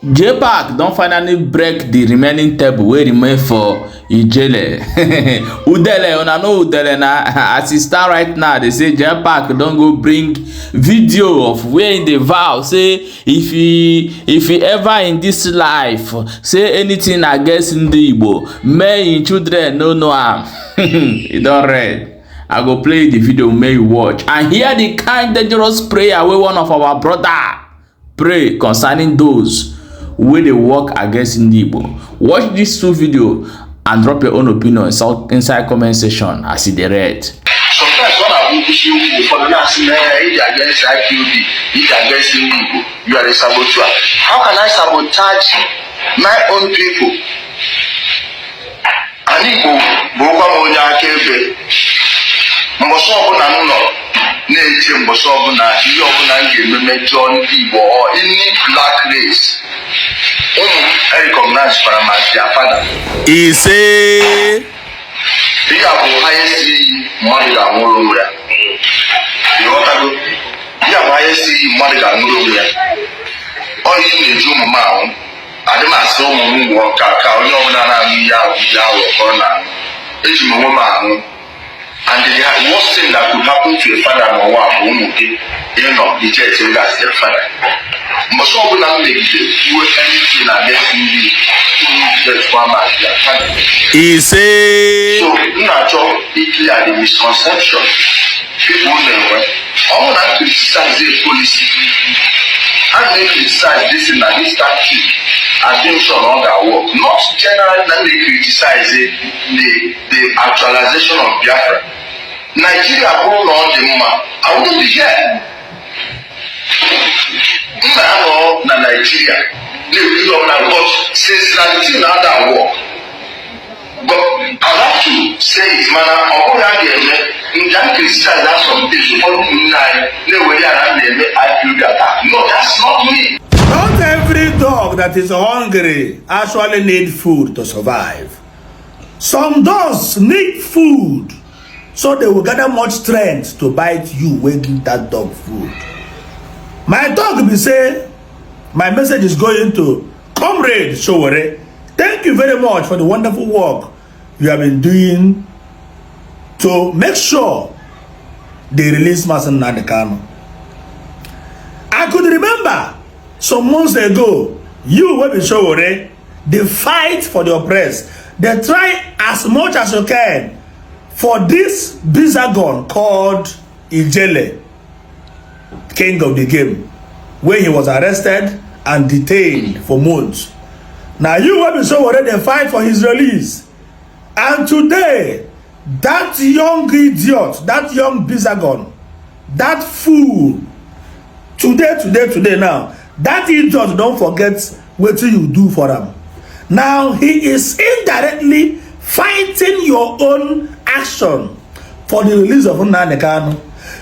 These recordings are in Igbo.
Jpac don finally break the remaining table wey remain for Ijele. Udele, una know Udele na. As e stand right now, they say Jpac don go bring video of where im dey vow say if he ever in this life say anything against Ndi Igbo, may im children no know am. E don red. I go play the video make you watch and hear the kind dangerous prayer wey one of our brother pray concerning those wey dey work against Ndi Igbo. Watch this two video and drop your own opinion inside comment section as e dey read. Sometimes ọ na-abụ nkwụsị okwu, ụfọdụ na-asị na iji against IPOB, iji against ndị Igbo, you are a saboteur. How can I sabotage my own people? Ala Igbo bụrụkwa m onye akaebe. Mbọsị ọbụla m nọ na-eche, mbọsị ọbụla ihe ọbụla m ga-eme mejọọ ndị Igbo or any black race, ụmụ m recognize kwara m as their father. Ise. Ihe a bụ highest iyi mmadụ ga-anwụrụ onwe ya, ịghọtago? Ihe a bụ highest iyi mmadụ ga-anwụrụ onwe ya. Ọ ihe m na-eji ụmụ m ahụ adị m asị ụmụ m gwụọ ka onye ọbụla na-aṅụ ihe ahụ ka ọ na-aṅụ. Eji m onwe m ahụ. And the worst thing that could happen to a father n'ụwa bụ ụmụ gị ịnọ reject him as their father. Mbọsị ọbụla m megide kwuo anything against ndị Igbo, reject kwa m as their father. Ise. So m na-achọ iclear the misconception people na-enwe. Ọ bụrụ na m criticize a policy, a na-criticize this na this tactic, adị m sure na ọ ga-work, not generally na m na-criticize the actualization of Biafra. Nigeria bụrụ na ọ dị mma, I wouldn't be here. M na-anọ na Nigeria na-ekwu ihe ọbụla, but since na the thing na-ada work, but I have to say it. Mana ọ bụrụ ya ga-eme nja m criticize that some things, ụfọdụ ụmụnne anyị na-ewere ya na m na-eme IPOB attack. No, that's not me. Not every dog that is hungry actually need food to survive. Some dogs need food so they will gather much strength to bite you when give that dog food. My dog be say, my message is going to Comrade Sowore. Thank you very much for the wonderful work you have been doing to make sure they release Mazi Nnamdi Kanu. I could remember some months ago, you wey be Sowore, dey fight for the oppressed. Dey try as much as you can for this Bizagon called Ijele, king of the game, when he was arrested and detained for months. Now you wey be Sowore dey fight for his release. And today, that young idiot, that young Bizagon, that fool, today, today, today now, that idiot don forget wetin you do for am. Now he is indirectly fighting your own action for the release of Nnamdi Kanu.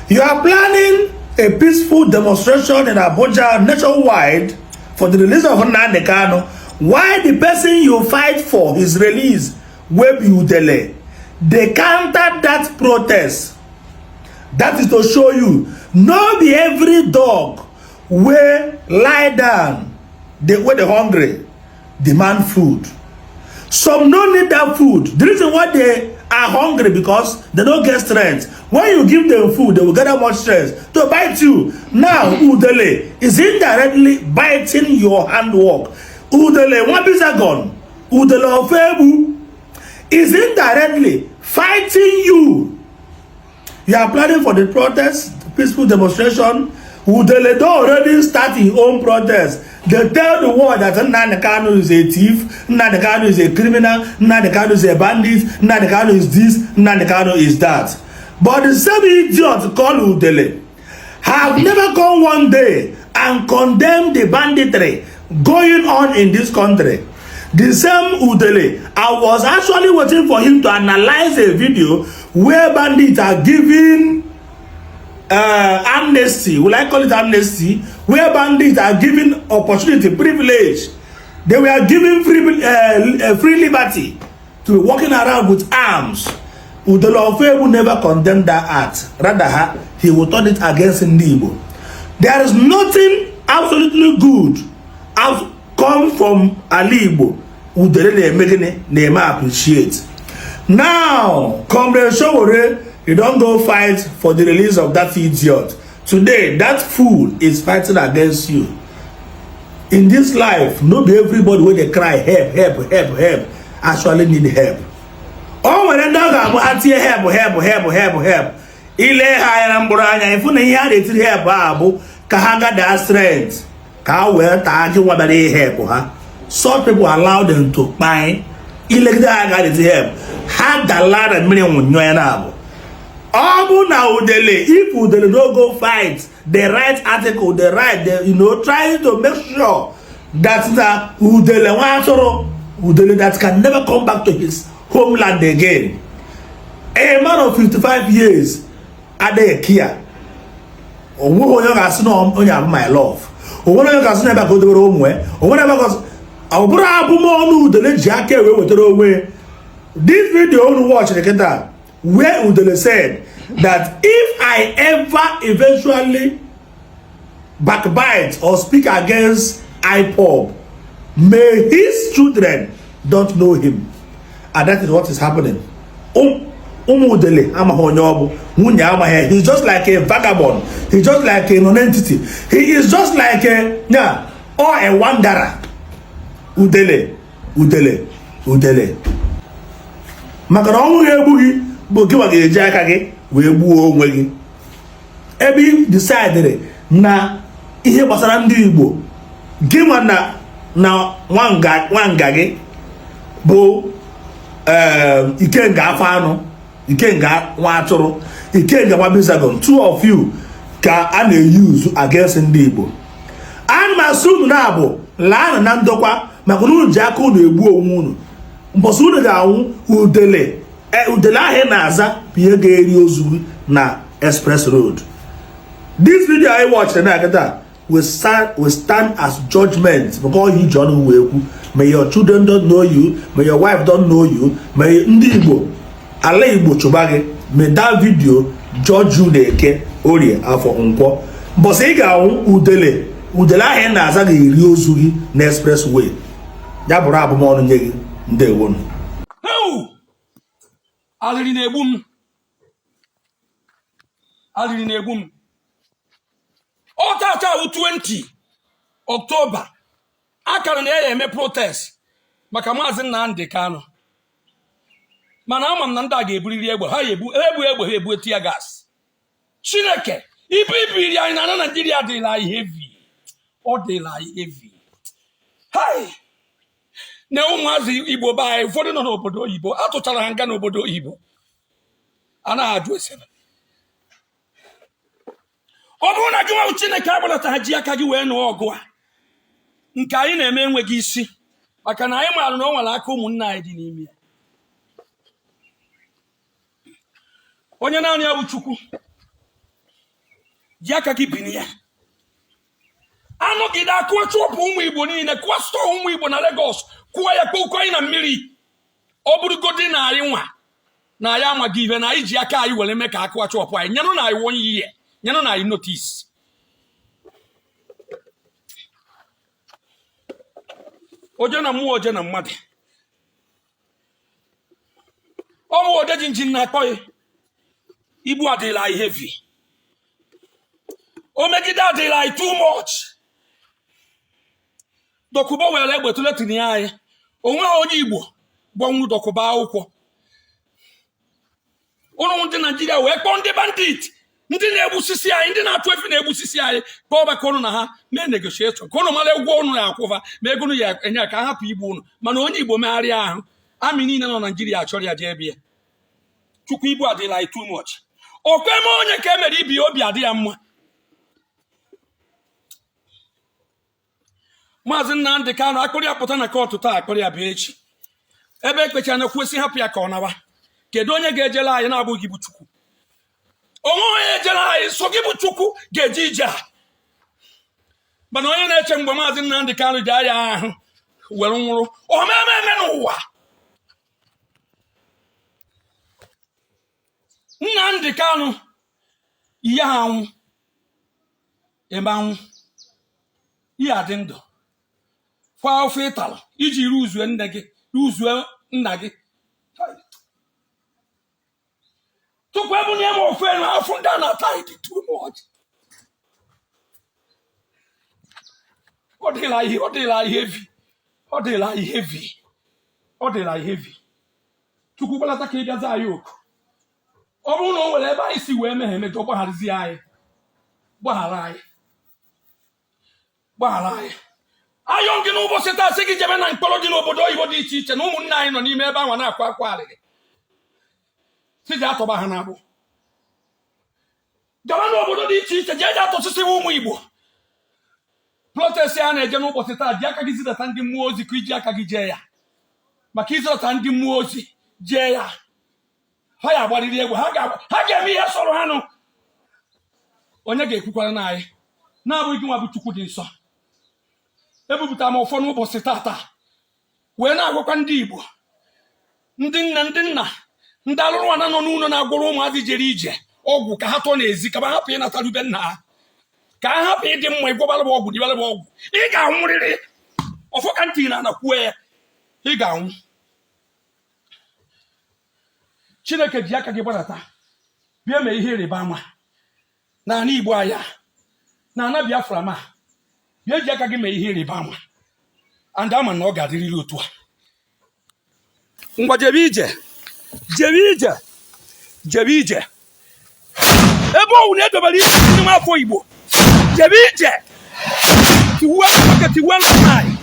You are planning a peaceful demonstration in Abuja nationwide for the release of Nnamdi Kanu, while the person you fight for his release, wey be Udele, dey counter that protest. That is to show you, no be every dog wey lie down dey wey dey hungry demand food. Some no need that food. The reason why they are hungry, because they no get strength. When you give them food, they will gather much strength to bite you. Now Udele is indirectly biting your handwork. Udele Nwabizagon, Udele Ofebu is indirectly fighting you. You are planning for the protest, peaceful demonstration. Udele don already start him own protest. They tell the world that Nnamdi Kanu is a thief, Nnamdi Kanu is a criminal, Nnamdi Kanu is a bandit, Nnamdi Kanu is this, Nnamdi Kanu is that. But the same idiot called Udele have never come one day and condemned the banditry going on in this country. The same Udele, I was actually waiting for him to analyze a video where bandits are giving amnesty. Will I call it amnesty? Where bandits are given opportunity, privilege. They were given free liberty to be walking around with arms. Udele Ofebu never condemned that act. Rather, he will turn it against Ndi Igbo. There is nothing absolutely good out coming out of Nigeria. Come from ala Igbo. Udele na-eme gịnị? Na-eme appreciate. Now, Comrade Sowore, you don go fight for the release of that idiot. Today, that fool is fighting against you. In this life, no be everybody wey dey cry help, help, help, help actually need help. O nwere ndị ọ ga-abụ ha tie help, help, help, help, help, ile ha anya na mkpụrụ anya, ịfụ na ihe a na-etiri help a bụ ka ha gather strength ka ha wee taa gị nwa bịara help ha. Some people allow them to kpai. Ilegide ha ga eti help, ha dala na mmiri nwụnyọ ya. Na-abụ ọ bụ na Udele, if Udele no go fight the right article, the right the, you know trying to make sure that na Udele nwa atụrụ, Udele that can never come back to his homeland again, a man of 55 years adịghị kia. Onweghị onye ọ ga-asị na onye abụ my love. Onwere onye ga-asị na ebe ka o dobere ụmụ ya. Onwere ebe ka ọ bụrụ abụmọnụ Udele ji aka wee wetara onwe. This video unu watch kịta, where Udele said that if I ever eventually backbite or speak against IPOB, may his children don't know him. And that is what is happening. Ụmụ Udele amaghị onye ọ bụ, nwunye amaghị. He's just like a vagabond. He's just like a non-entity. He is just like a, yeah, or a wanderer. Udele, Udele, Udele, maka na ọnwụ ga-egbu gị bụ gị ga-eji aka gị wee gbuo onwe gị. Ebe ị decidere na ihe gbasara ndị Igbo gị nwa na nwanga gị bụ Ikenga, afọ anụ Ikenga, nwa atụrụ Ikenga, nwa Bizagon, two of you ka a na-eyuzu against ndị Igbo. Ana m asị unu na-abụ laanụ na ndokwa, maka na unu ji aka unu egbu onwe unu. Mbọsị unu ga-anwụ, Udele, Udele ahụ ị na-aza bụ ihe ga-eri ozu gị na Express Road. This video I watched na kịta will stand as judgment, because you ji ọnụ wee kwu, may your children don't know you, may your wife don't know you, may ndị Igbo, ala Igbo chụba gị. May that video judge you na Eke, Orie, Afọ, Nkwọ. Mbọsị ị ga-anwụ, Udele, Udele ahụ ị na-aza ga-eri ozu gị na expressway. Ya bụrụ abụmọnụ nye gị. Ndewonu. Heu! Alịrị na-egbu m, alịrị na-egbu m. Ọ tata wụ 20 October, akara na ya eme protest maka Maazị Nnamdi Kanu, mana ama m na ndị a ga-eburiri egbe ha, ebu egbu egbe ha, ebu tear gas. Chineke, ibu ibiri anyị na ala Naijiria dịla anyị heavy, ọ dịla anyị heavy. Hai! Na ụmụazị Igbo be anyị ụfọdụ nọ n'obodo oyibo, atụchara ha nga n'obodo oyibo, anaghị ajụ ese. Ọ bụrụ na gị nwa Chineke agbalata ha ji aka gị wee nụọ ọgụ a nke anyị na-eme enweghị isi, maka na anyị maara na o nwere aka ụmụnne anyị dị n'ime ya. Onye naanị ya bụ Chukwu ji aka gị bini ya, anọgide akụọ chụpụ ụmụ Igbo niile, kụọ store ụmụ Igbo na Lagos, kụọ ya kpokọ anyị na mmiri. Ọ bụrụgodi na anyị nwa na anyị amaghị ihe na anyị ji aka anyị were mee ka akụwa chụpụ anyị, nyenụ na anyị one year, nyenụ na anyị notice. Oje na mmụọ, oje na mmadụ, ọ bụ ode ji njin na-akpọ ya. Ibu adịla anyị heavy, o megide adịla anyị too much. Dokubo were egbe tụletiri anyị, onweghị onye Igbo gbanwuru Dokubo akwụkwọ. Ụnụ ndị Naijiria wee kpọọ ndị bandit, ndị na-egbusisi anyị, ndị na-atụ efi na-egbusisi anyị, kpọọ maka ụnụ na ha mee negotiation ka ụnụ mara ụgwọ ụnụ na-akwụva ma ego ụnụ ya enye ka ha hapụ igbu ụnụ. Mana onye Igbo megharịa ahụ, army niile nọ Naijiria achọrọ ya jee bịa. Chukwu, ibu adịla anyị too much. Okwe eme onye ka e mere ibi, obi adị ya mma. Maazị Nnamdị Kanụ akpụrụ ya pụta na court taa, akpụrụ ya bịa echi, ebe ekpechara na kwesị hapụ ya ka ọ nawa. Kedu onye ga-ejele anyị na-abụghị bụ Chukwu? Onwe onye ejere anyị, so gị bụ Chukwu ga-eje ije a. Mana onye na-eche mgbe Maazị Nnamdị Kanụ ji aya ahụ were nwụrụ omeme eme n'ụwa. Nnamdị Kanụ ihe anwụ ebe anwụ ihe adị ndụ. Kwa afọ ịtara iji ruzue nne gị, ruzue nna gị. Tupu ebunye m ofu elu afọ ndị a na-ata anyị dị too much. Ọ dịla ihe, ọ dịla ihe heavy, ọ dịla ihe heavy, ọ dịla ihe heavy. Chukwu gbalata ka ị bịa zaa anyị oku. Ọ bụrụ na o nwere ebe anyị si wee mehie emejọ, gbagharịzie anyị, gbaghara anyị, gbaghara anyị. Ayọ gị n'ụbọchị taa, sị gị jebe na mkpọrọ dị n'obodo oyibo dị iche iche na ụmụnne anyị nọ n'ime ebe ahụ na-akwa akwa arịrị, sị ji atọba ha n'agbụ. Gaba n'obodo dị iche iche, jee je atọsịsịwa ụmụ Igbo. Protest a na-eje n'ụbọchị taa, ji aka gị zidata ndị mmụọ ozi ka iji aka gị jee ya, maka izidata ndị mmụọ ozi jee ya, ha ya agbarịrị egwu, ha ga-eme ihe sọrọ ha nụ. Onye ga-ekwukwara na anyị na-abụghị gị nwa bụ Chukwu dị nsọ? Ebupụtara m ọfọ n'ụbọchị tata wee na-agwakwa ndị Igbo, ndị nne, ndị nna, ndị alụrụ nwana nọ n'ụlọ na-agwọrọ ụmụazị jere ije ọgwụ ka ha tọọ n'ezi, ka ha hapụ ịnatarube nna ha, ka ha hapụ ịdị mma. Ịgwọbara bụ ọgwụ, dibara bụ ọgwụ, ị ga-anwụrịrị. Ọfọ ka ntị na kwuo ya, ị ga-anwụ. Chineke ji aka gị gbadata bịa mee ihe ịrịba ama n'ala Igbo anya na ana Biafra, ma bịa ji aka gị mee ihe ịrịba ama, and ama na ọ ga-adịrịrị otu a. Ngwa, jebe ije, jebe ije, jebe ije. Ebe ọwụ na edobere isi n'ime afọ Igbo, jebe ije, tiwe nwoke, tiwe nwaanyị,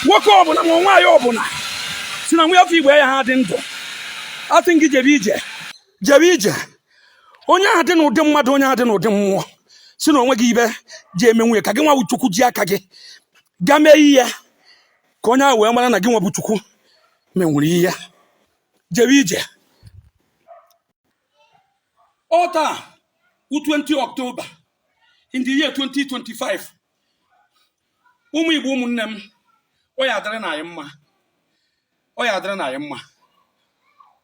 nwoke ọbụla ma nwaanyị ọbụla si na nwa afọ Igbo ya ha dị ndụ, asị gị jebe ije, jebe ije. Onye ahụ dị n'ụdị mmadụ, onye ahụ dị n'ụdị mmụọ, si na onwe gị ibe ji eme nwunye ka gị nwa bụ Chukwu ji aka gị gaa mee ihe ka onye ahụ wee mara na gị nwa bụ Chukwu menwuru ihe. Jebe ije. Ọ taa 20 October in the year 2025. Ụmụ Igbo, ụmụnne m, ọ ya adịrị na anyị mma, ọ ya adịrị na anyị mma.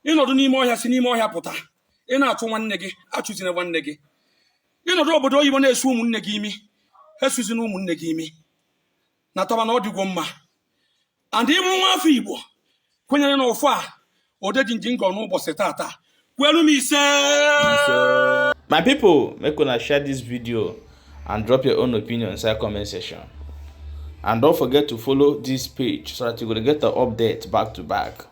Ịnọdụ n'ime ọhịa, si n'ime ọhịa pụta. Ị na-achụ nwanne gị, achụzina nwanne gị. Ịnọdụ obodo oyibo na-esu ụmụnne gị imi, esuzina ụmụnne gị imi. Na tọba na ọ dịgwo mma. And ịbụ nwa afọ Igbo kwenyere na ọfọ a odejinji ngọ n'ụbọchị tata, kwelu m ise. My people, make una share this video and drop your own opinion inside comment section. And don't forget to follow this page so that you go get the update back to back.